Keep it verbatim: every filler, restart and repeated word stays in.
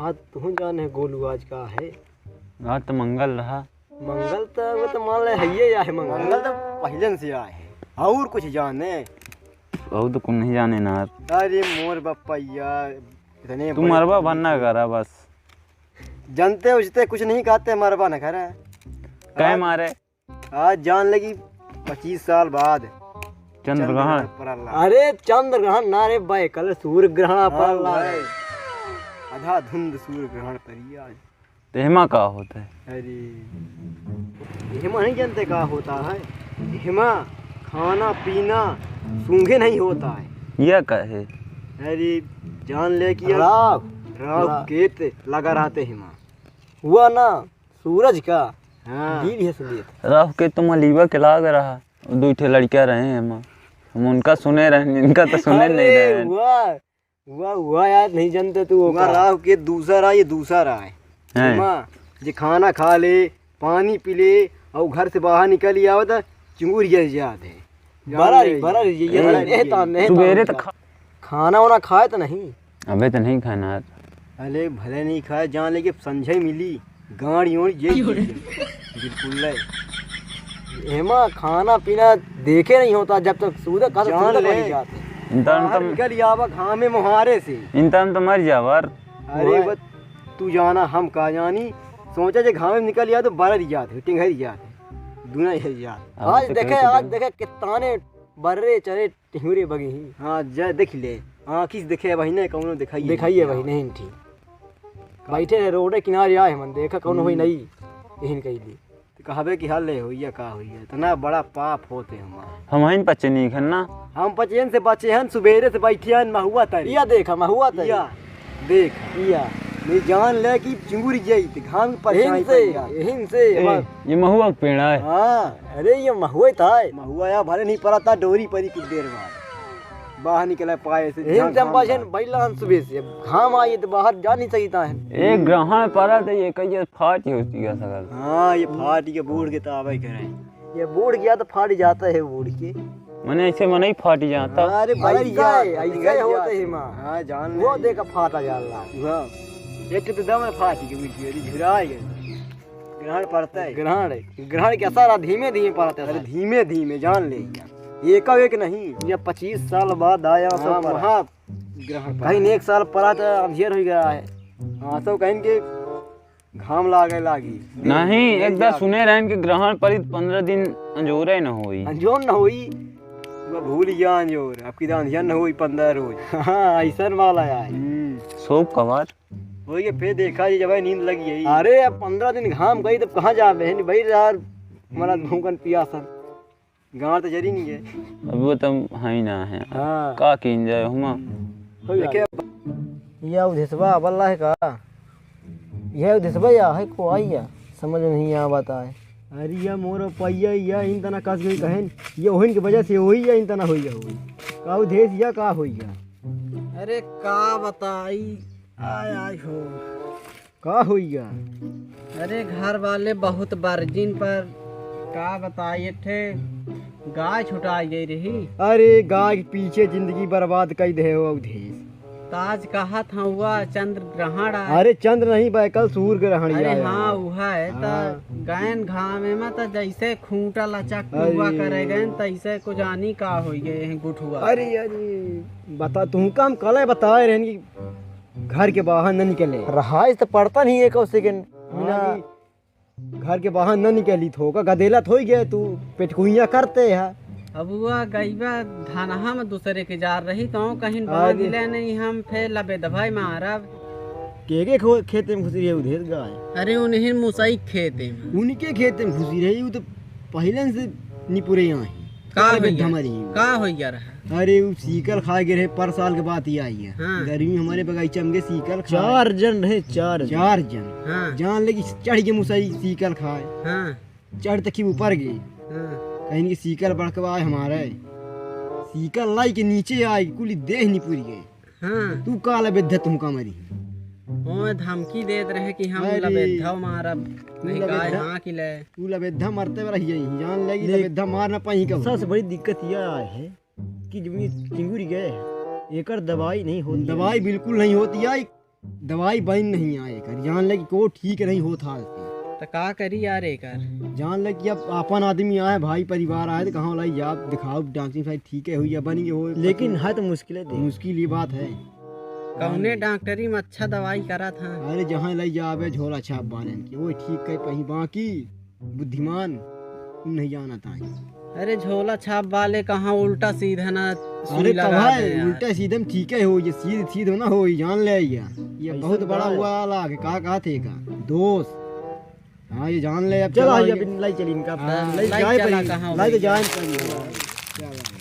आज तुहूँ जाने गोलू आज का है? आज तो मंगल रहा। मंगल तो, वो तो मान ले, हइये या है मंगल। मंगल तो पहिले से आए है, और कुछ जाने? और तो कुछ नहीं जाने ना। अरे मोर बप्पा यार, इतने तू बड़े मरबा बनना करा बस। जनते उजते कुछ नहीं कहते, मरबा न करा। काहे आज मारे? आज जान लगी पच्चीस साल बाद चंद्र ग्रहण। चंद्र ग्रहण पड़ल। अरे चंद्र ग्रहण ना रे भाई, कल सूर्य ग्रहण हाँ पड़ल। भाई। आधा धुंध सूर्य ग्रहण पड़ी आज। तो एहमा का होता है? अरे एहमा नहीं जानते का होता है? एहमा खाना पीना सूंघे नहीं होता है। यह का है? अरे जान ले कि राहु, राहु राहु। केत लगा रहते एहमा। हुआ ना सूरज का। हाँ। गिर है सुबेद। राहु केतु मलिबा के लाग रहा, दो ठे लड़कियां रहे हैं हम, हम उनका सुने रहे, इनका तो सुने नहीं अरे रहे। वाह, वाह, वाह यार, नहीं जानते तू वो हुआ का। राहु केतु दूसरा, ये दूसरा है। हैं। माँ, जे खाना खा ले, पानी पी ले, और घर से बाहर निकल ही आवत, चिंगुर गिर जात है। बड़ा रही, बड़ा रही, ये बड़ा रही। ये ताने सुबेरे तो खा-, खाना वाना खाए तो नहीं? अबे तो नहीं खाना यार। अरे भले नहीं खाए, जान लेके संझे मिली, गाड़ी ओड़ी जे की हो रे? बिल्कुल ले। एमा खाना पीना देखे नहीं होता, जब तक सूरज का जान सूरज ले। बन जाते। इंसान बाहर तो निकल आवा घामे मोहारे से। इंसान तो मर जावा यार। अरे ओए। बस तू जाना हम का जानी, सोचा जे घामे में निकल आवा तो बरर जात है, टिंगरी जात है, दुनिया ही जात। अब आज तो देखे, कहे तो आज दे। देखे किताने बर्रे चरे टिहुरे बगी ही। हाँ, जा देख ले। आँखी से देखे बहिने, कौनो देखाइए देखाइए नहीं। बहिने, हिन ठीक। बैठे हैं रोडे किनारे आए हमन, देखा कौनो होई हम्म। नहीं, यहिन कही दी। तो कहबे कि हल ले होइया, का होइया, इतना बड़ा पाप होते हमार। हम हइन पचे नहीं खन ना। हम पचेन से बचे हन, सुबेरे से बैठे हन महुआ तरी। या देखा, महुआ तरी। या। देख। या। नहीं जान ले कि चिंगुरी जाई, ते घाम की परछाई यहिन से, पड़ जात। यहिन से, ए, बस। ये महुआ का पेड़ है। हाँ। अरे, ये महुआ ही था। महुआ या भले नहीं पड़ा था, डोरी परी कुछ देर बाद। बाहर निकले पाए से यहिन झांक से हम घाम पाछे था। बैला हम सुबह से। अब घाम आई तो बाहर जा नहीं सकता है। एक ग्रहण पड़ा तो ये कहिए फाट ही होती है सकल। हाँ, ये फाट के बूढ़ के तो आवे करे। ये बूढ़ गया तो फाट जाता है बूढ़ के। मने ऐसे मने ही फाट जाता। अरे भाई ऐसा जा, है, ऐसा ऐसा ही होता जा। है माँ। हाँ, जान वो ले। देखा फाटा जाला। हाँ। एक तो दम है फाटी के मिट्टी, अरे झुराए गए। ग्रहण पड़ता है। ग्रहण है। ग्रहण के असर आ धीमे धीमे पड़ता है। अरे धीमे धीमे जान ले। एका एक नहीं। ये पच्चीस साल बाद आया सब हाँ, पड़ा। वहाँ ग्रहण पड़ा। कहीं एक साल पड़ा तो अंधियर हो गया है। हाँ, तो कहीं के घाम लागे लागी। नहीं, एक बार सुने रहन कि ग्रहण पड़ी त पन्द्रह दिन अंजोरे न होई। अंजोर न होई। वो भूल गया अंजोर, अब की दान न होई पन्द्रह रोज। हाँ, ऐसन वाला यार। हम्म। सोप कवार। वही के फिर देखा जी, जब नींद लगी है। अरे, अब पन्द्रह दिन घाम गई, तब कहाँ जाबे? है नी भाई यार, हमारा भूखन पियासन। गाँव तो जरी नहीं है। अब वो तो है ही ना है। हाँ। का कीन जाए हुमा? कोई बात देखे नहीं। या उधेसवा बल्ला है का? यह उधेसवा या है को आई या? समझ में नहीं आवत आए। अरे या मोर पैया या इन तना कस गई कहन, ये ओहिन के वजह से होई या इन तना होई या होई। का उधेस या का होई या? अरे का बताई, आय आय हो। का होइगा? अरे घर वाले बहुत बरजिन पर का बताई, एक ठे गाय छुटाई गई रही। अरे गाय के पीछे जिंदगी बर्बाद कई दे हो अवधेश। ताज कहत हउआ चंद्र ग्रहण आए। अरे चंद्र नहीं बा, कल सूर्य ग्रहण अरे आया हाँ, है। उहा है, त हाँ। गयन घामे में त जैसे खूंटा लचक अरे। हुआ करे गयन, तैसे को जानी का होई गए हैं गुठुआ। अरे, अरे, बता, तुमका हम कल बताए रहन कि घर के बाहर न निकले। रहाइश तो पड़ता नहीं एक सेकंड हाँ बिना। कि घर के बाहर न निकली तो का गदेला थोई गए तू पेटकुइया करते है। अब हुआ गईबा धनहा में दूसरे के जार रही तो कहीं हाँ बांध जी। ले नहीं हम फेर लबे दवाई मारब। के के खो-, खेते में घुसी रही उधेर गाय। अरे उन्हीं मुसई खेते में। उनके खेते में घुसी रही, वो तो पहले से निपुरे यहाँ है। का काल होइया? बेधमरी। का होइया रहा? अरे, उ सीकल खाए गए रहे, पर साल के बात ही आई है। हाँ। गर्मी हमारे बगीचा में गए सीकल खाए। चार जन रहे, चार जन। चार जन। हाँ। जान ले कि चढ़ के मुसई सीकल खाए। हाँ। चढ़ तक ही ऊपर गए। हाँ। कहीं कि सीकल बड़कवा है हमारे। सीकल लाई के नीचे आए, कुल देह निपुर गए। हाँ। तू काला बेद्धा तुमका मरी। ओए धमकी देत रहे कि हम अरे, लबेद्धा मारब, तू नहीं गाय लबेद्धा, हाँ कि ले। तू लबेद्धा मरते वाला ही यही, जान लेगी देख, लबेद्धा मार ना पाई कब। सबसे बड़ी दिक्कत यह है कि जब ये चिंगुरी गए, एकर दवाई नहीं होती है। दवाई बिल्कुल नहीं होती है। दवाई बन नहीं आए कर, जान ले कि को ठीक नहीं होत हाल से। त का करी यार एकर? जान ले कि अब आपन आदमी आए, भाई परिवार आए, त कहाँ लाई जाब, दिखाउब डॉक्टर साहब, ठीक है हुई या बन गए हो। लेकिन है तो मुश्किल है दे। मुश्किल ये बात है। कौने डॉक्टरी में अच्छा दवाई करत हैं? अरे जहाँ लाई जाबे झोला छाप वालेन के, वो ठीक कर पही, बाकी बुद्धिमान नहीं जानत आई। अरे झोला छाप वाले कहाँ उल्टा सीधा ना सुई अरे लगा तब दे है, यार। उल्टा सीधा में ठीक है हो, ये सीध सीध ना हो, ये जान ले ये, ये ऐसा बहुत बड़ा बा है। हुआ लाग, का कहा थे का दोस्त। हाँ ये जान ले अब चला चला ये ये। बिन लाई चली इनका, हाँ, लाई लाई जाए चला पड़ी, कहाँ लाई तो हुई? जाए पड़ी। चला।